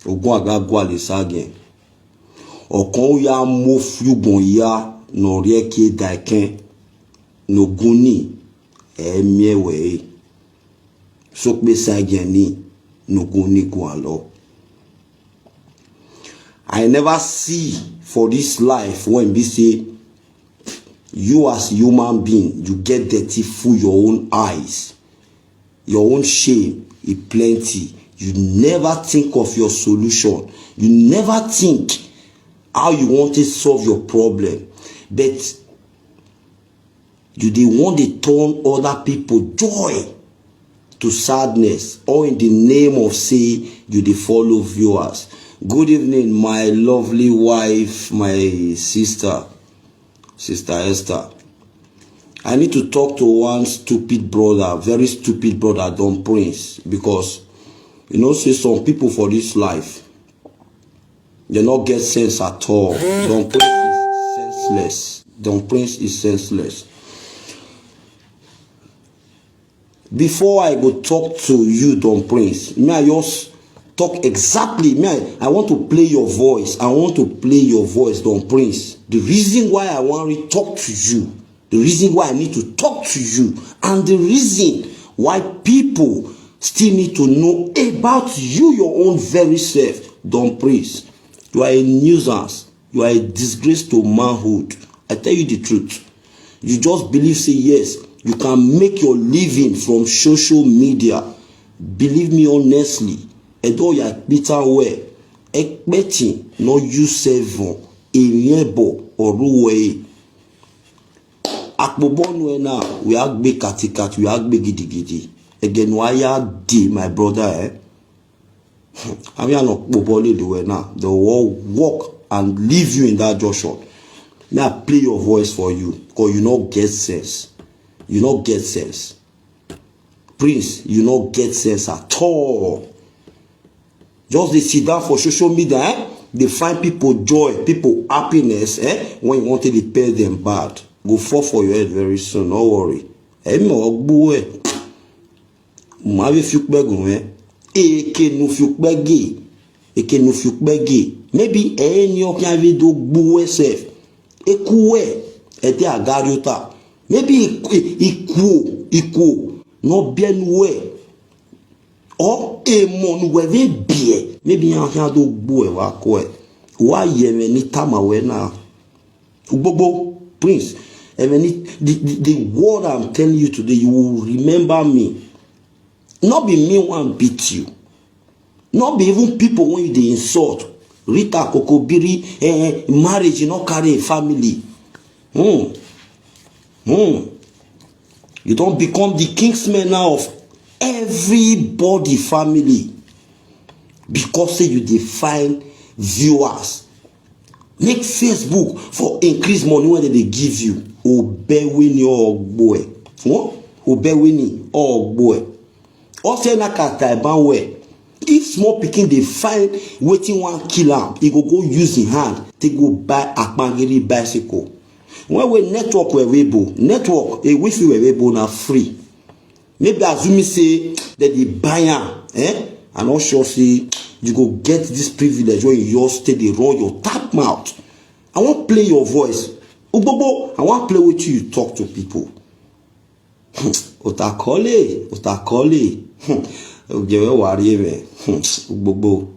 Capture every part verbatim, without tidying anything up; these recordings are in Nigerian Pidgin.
Ogun agagwa le sagen. Okon ya mo fugbon ya no rieke daiken. No guni. Emiewe. Sokpe sagen ni. No guni gwalo. I never see for this life when we say you as human being, you get dirty full your own eyes. Your own shame e plenty. You never think of your solution. You never think how you want to solve your problem. But you dey want to turn other people joy to sadness, all in the name of say you dey follow viewers. Good evening, my lovely wife, my sister, Sister Esther. I need to talk to one stupid brother, very stupid brother, Don Prince, because you know say some people for this life, they not get sense at all. Don Prince is senseless. Don Prince is senseless. Before I go talk to you, Don Prince, may I just talk exactly? May I, I want to play your voice. I want to play your voice, Don Prince. The reason why I want to talk to you, the reason why I need to talk to you, and the reason why people still need to know about you, your own very self, Don Prince. You are a nuisance. You are a disgrace to manhood. I tell you the truth. You just believe say yes, you can make your living from social media. Believe me honestly, Edo ya Peter well. Expecting no you seven, a yebo or ruwe. Akpobonu na we agbe katikat, we agbe gidigidi. Again, why ya di, my brother, eh? I mean, I no kpobole the way now. They will walk and leave you in that junction. May I play your voice for you because you no get sense. You no get sense. Prince, you no get sense at all. Just dey sit down for social media, eh? Dey find people joy, people happiness, eh? When you want to dey pay them bad, go fall for your head very soon. No worry. Emi ogbu e. Mave fiukpe gun, eh? Eke no fiukpe ge. Eke no fiukpe ge. Maybe any of you have do gbu we self. Eku we. Ete agariota. Maybe iku, iku, iku. No bien we. Or a mon we ve bie. Maybe you have do gbu e wa ko e. Wa ye me ni tama we na. Ugbogbo, Prince, I mean, the, the, the word I'm telling you today, you will remember me. Not be me one beat you. Not be even people when you dey insult. Rita Kokobiri, eh, marriage, you not carry a family. Hmm. Hmm. You don't become the kingsman now of everybody family because say you dey find viewers. Make Facebook for increase money when they dey give you. Obewini ogboe. What? Obewini ogboe. Ose na kata ban we. If small pikin dey find wetin wan kill am, e go go use him hand take go buy akpangiri bicycle. When we network we webo, network e wifi we webo na free. Maybe assuming say that they buy am, eh? I'm not sure say you go get this privilege when you just stay dey run your tap mouth. I wan play your voice. Ugbogbo, I wan play wetin you talk to people. Otakole, otakole. Ogewe wari me. Ugbogbo.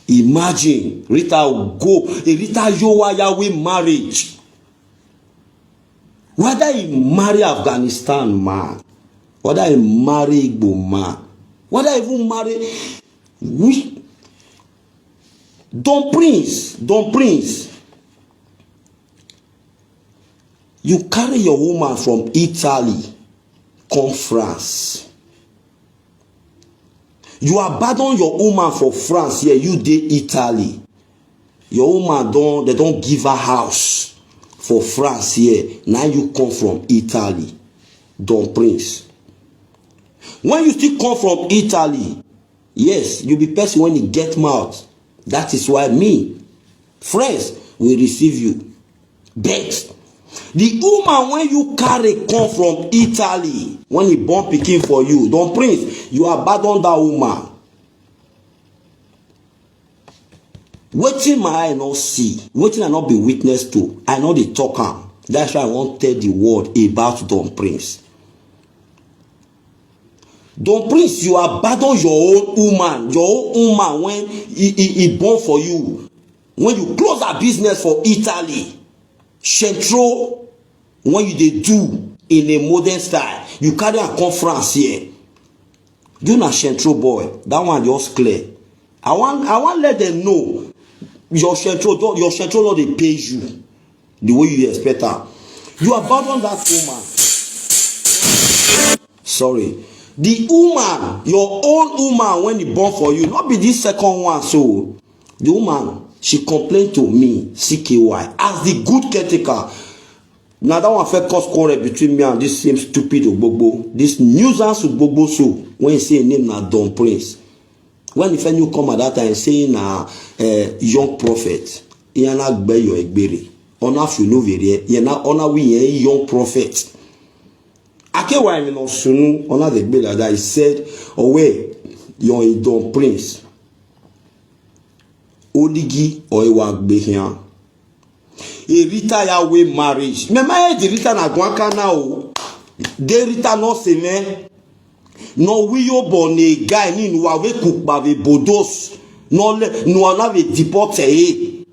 Imagine Rita go, Rita Yowa Yahweh marriage. Whether he marry Afghanistan man, whether he marry Igbo man, whether he even marry we Don Prince, Don Prince. You carry your woman from Italy come France. You abandon your woman for France here, you dey Italy. Your woman don, they don give her house for France here. Now you come from Italy, Don Prince. When you still come from Italy, yes, you be person when you get mouth. That is why me, friends, will receive you. But The woman wey you carry come from Italy, when he born pikin for you, Don Prince, you abandon that woman. Wetin my eye no see, wetin I no be witness to, I no dey talk am. That's why I wan tell the world about Don Prince. Don Prince, you abandon your own woman, your own woman when he, he, he born for you, when you close her business for Italy. Shentro, when you dey do in a modern style, you carry am come France here. You na Shentro boy, that one just clear. I wan I wan let them know your Shentro don your Shentro no dey pay you the way you expect am. You abandon that woman. Sorry. The woman, your own woman when he born for you, not be this second one so. The woman, she complained to me, C K Y, as the good caretaker. Now that one first cause quarrel between me and this same stupid Ogbogbo, this nuisance Ogbogbo so when he say him name na Don Prince. When he first new come at that time, say na uh, young prophet, he na gbe your egbere. Ona funovere, he na ona we young prophet. Akewa mi no sunu, ona the gbe like that. He said, "Owe, you're a Don Prince. Oligi or Iwa Gbehian." A Rita Yahweh marriage. Me ma e di Rita na gwanka na o. De Rita no se me. No wi yo bo ne guy ni nuwa we kukpa we bodos. No le nuwa na we deport e.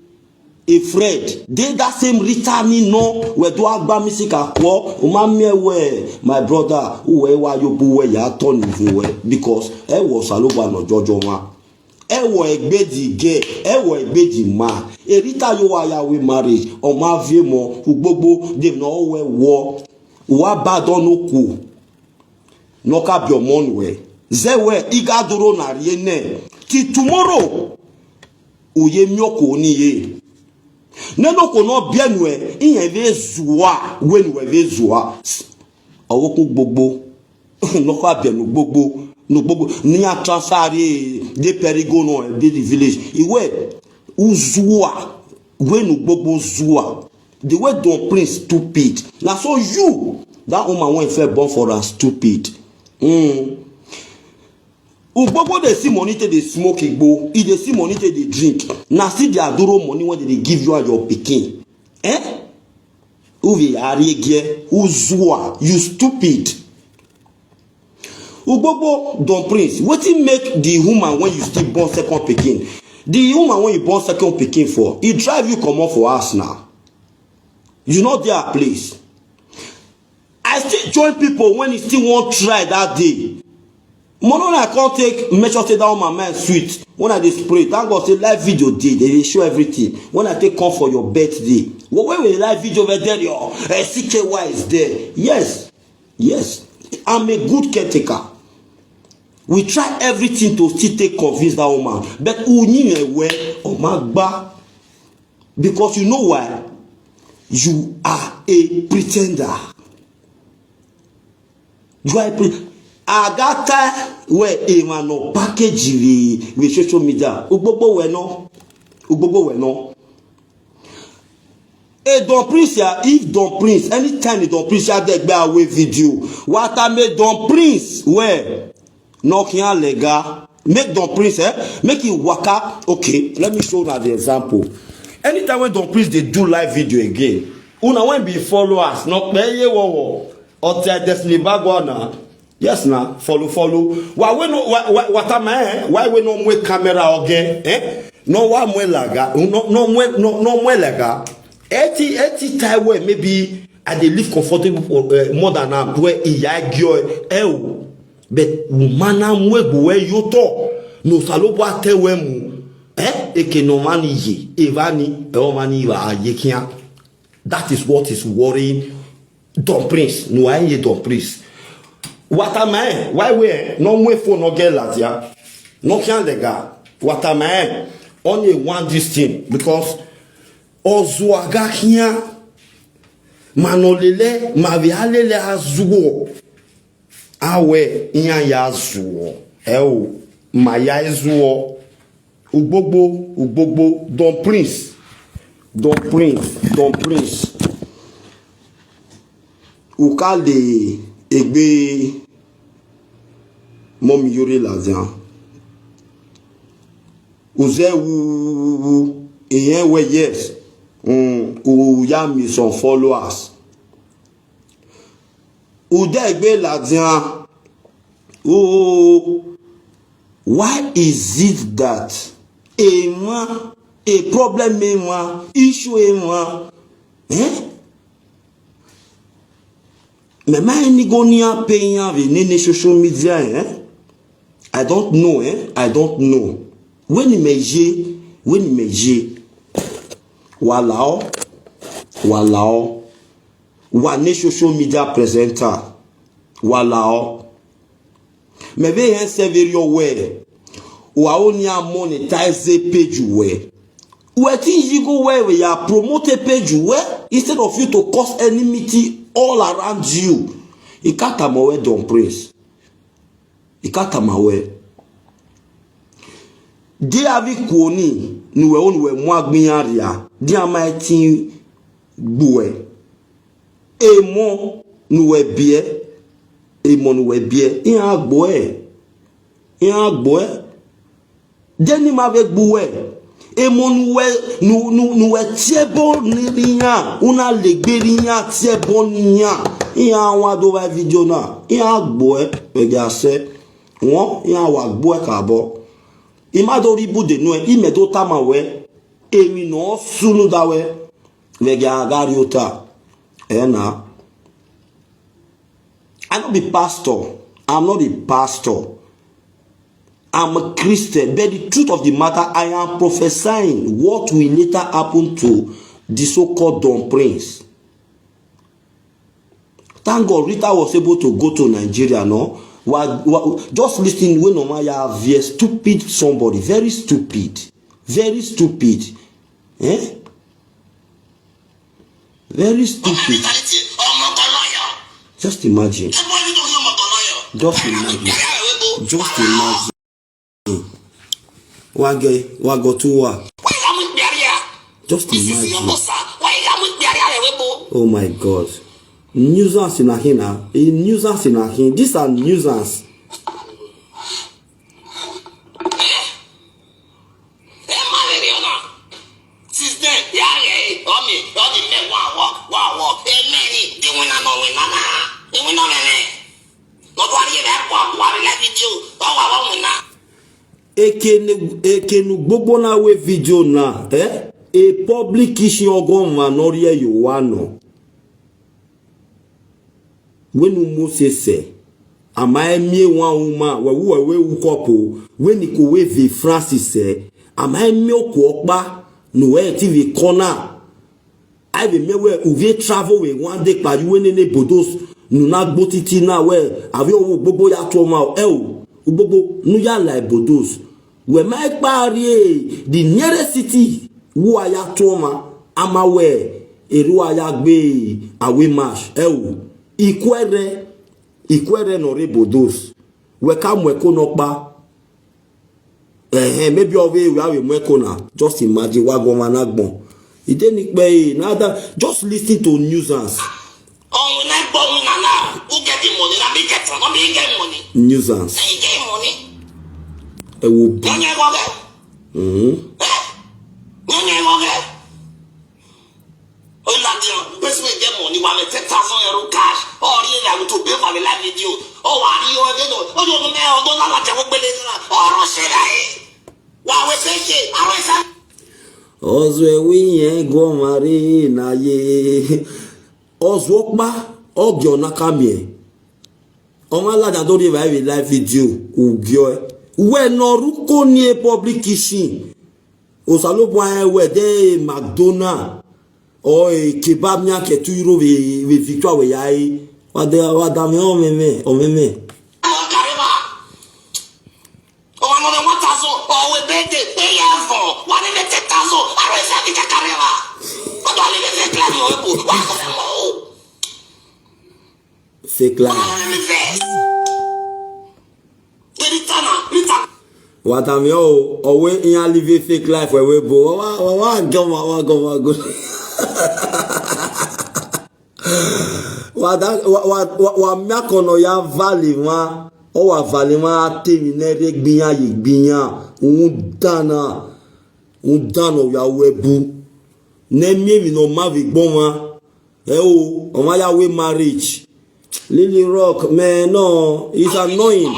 A Fred. De that same Rita ni no we do agba mi sika ko. O ma mi e we my brother. Uwe wa yo bu we ya turn even we because e wo saloba no jojo ma. Ewo egbedi ge, ewo egbedi ma. Erita yo wa ya we marriage, o ma vie mo, ugbogbo dem no we wo. Wa ba don no ku. No ka bi omo nu we. Ze we iga duro na rie ne. Till tomorrow. Uye mioko ni ye. Ne no ko no bie nu e, iye ve zuwa, we nu we ve zuwa. Owo ku gbogbo. No kwa bia no gbogbo, no gbogbo. Ni a transfer de perigo no de the village. Iwe uzua, we no gbogbo zua. The way Don Prince stupid. Na so you, that woman when fair born for her stupid. Mm. Ugbogbo dey see money take dey smoke igbo, e dey see money take dey drink. Na still the aduro money wey dey dey give you and your pikin. Eh? Uvi ariegie, uzua, you stupid. Ugbogbo Don Prince, wetin make the woman when you still born second pikin? The woman when you born second pikin for, e drive you comot for house now. You no dey her place. I still join people when e still wan try that day. Mono na come take make sure say that woman mind sweet. When I dey spray, thank God say live video dey, they dey show everything. When I take come for your birthday, well, when we live video over there, your uh, C K Y is there. Yes, yes, I'm a good caretaker. We try everything to still take convince that woman, but we need a way or magba because you know why? You are a pretender. You are a pre- agata we ema no package we we social media. Ugbogbo we no. Ugbogbo we no. E Don Prince ya, if Don Prince, anytime e Don Prince ya dey gbe away video. What I made Don Prince where? No can lega. Make Don Prince, eh? Make it waka. Okay, let me show you the example. Anytime when Don Prince they do live video again, una when be followers, no pay ye wo wo. Or tell Destiny Bagwana. Yes na, follow follow. Why we no why why what am I? Why we no mwe camera again? Eh? No wa mwe laga. No no mwe no no mwe laga. Eighty eighty time where maybe I dey live comfortable for uh, more than am where iya gyo eh o. But woman am we go where you to. No salobo ate we mu. Eh? Eke no mani ye. Evani e o mani iwa ayekia. That is what is worrying Don Prince. No, I ain't Don Prince. What am I? Why we no we for no get latia? No can the guy. What am I? Only one this thing because ozuaga here manolele mavialele azuo awe iyan ya zuo eo maya ezuo ugbogbo ugbogbo Don Prince Don Prince Don Prince Ukale egbe momi yuri lazian. Uze wu eyen we, yes. Mm, uya mi some followers. Ude egbe lazian. Oh, why is it that a man, a problem a man, issue a man, eh? Me ma eni go ni a pe yan ve nene social media, eh? I don't know, eh? I don't know. When me je, when me je. Walao, walao. Wa ne social media presenter. Walao. Me ve hen several way. Wa oni a monetize page we. We think you go where we are promote page we, instead of you to cause enmity all around you. Ikatama we don praise. Ikatama we. Di avi kuoni nu we onu we mu agbiyan ria. Di ama eti gbu we. Emo nu we bie. Emo nu we bie. Iyan agbo e. Iyan agbo e. Deni ma ve gbu we. Emo nu we, nu, nu, nu we tiebo ni riyan. Una legbe riyan tiebo niyan. Iyan wa do wa video na. Iyan agbo e. Pega se. Won, iyan wa gbo e kabo. Ima do ri bude nu e. Ime do tama we. Emi no sunu da we. Vega gari ota. E na. I no be pastor. I'm not a pastor. I'm a Christian. But the truth of the matter, I am prophesying what will later happen to the so-called Don Prince. Thank God Rita was able to go to Nigeria, no? Wa, wa, just listen when Omaya V S stupid somebody, very stupid, very stupid. Eh? Very stupid. Just imagine. Just imagine. Just imagine. Wage, wago tuwa. Just imagine. Oh my God. Nuisance in Ahina. Nuisance in Ahin. These are nuisance. Ekenu gbogbo na we video na, eh? A public issue ogo ma no rie yo wa no. Wenu Moses se, ama emie wan uma, we wu we wu kopo, weni ko we ve Francis se, ama emie oku okpa, nu we ti ve kona. Ai ve me we uve travel we one day pa yu we nene bodos, nu na gbo titi na we, ave owo gbogbo ya tuoma, e o, ugbogbo, nu ya lai bodos. We ma ekpa rie, the nearest city, wu aya tuoma, ama we, eru aya gbe, awe mash, e o. Ikwere, ikwere no re bodos. We ka mu eko no pa. Eh, eh, maybe ove we have mu eko na. Just imagine wa go man agbon. Ide ni pe e na da, just listen to nuisance. Oh, na go na na. Who get the money? Na me get am. Na me get money. Nuisance. Na you get money. E wo bi. No nye go get. Mhm. No nye go get. Oladiyan, person wey get money, one ten thousand euro cash. Oh, really, I want to pay for the live video. Oh, why are you again? Oh, you know, man, oh, don't know what you're going to do. Oh, don't say that. Why we say shit? I will say. Ozwe wi yen go mari na ye. Ozwo pa, ogyo na kamie. Oma lada do ri vai live video, ugyo. We no ruko ni e public kitchen. Osalobua e we de McDonald. O e kebab nya ke two euro ve, ve victoire we ya e. Wa de, wa da me o me me, o me me. Fake life. Wa da me o, o we in a live fake life we we bo. Wa, wa, wa, go, wa, wa, go, wa, go. Wa da- wa- wa- wa- wa miakono ya vale wa. O wa vale wa temi ne re gbiyan ye gbiyan. Un dana. Un dana ya webu. Ne mi mi no ma vi gbon wa. Eh o, o ma ya we marriage. Lily Rock, man, no, it's annoying.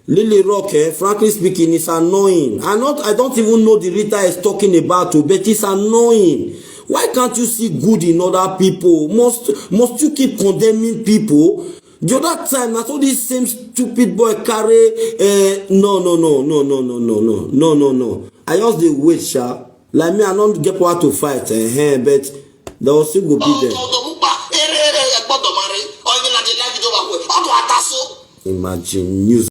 Lily Rock, eh, frankly speaking, it's annoying. I not, I don't even know the Rita is talking about, oh, but it's annoying. Why can't you see good in other people? Must must you keep condemning people? The other time, I saw this same stupid boy carry. Uh, no, no, no, no, no, no, no, no, no, no, no. I just dey wait, sha. Like me, I don't get what to fight, eh, but they will still go be there. Imagine news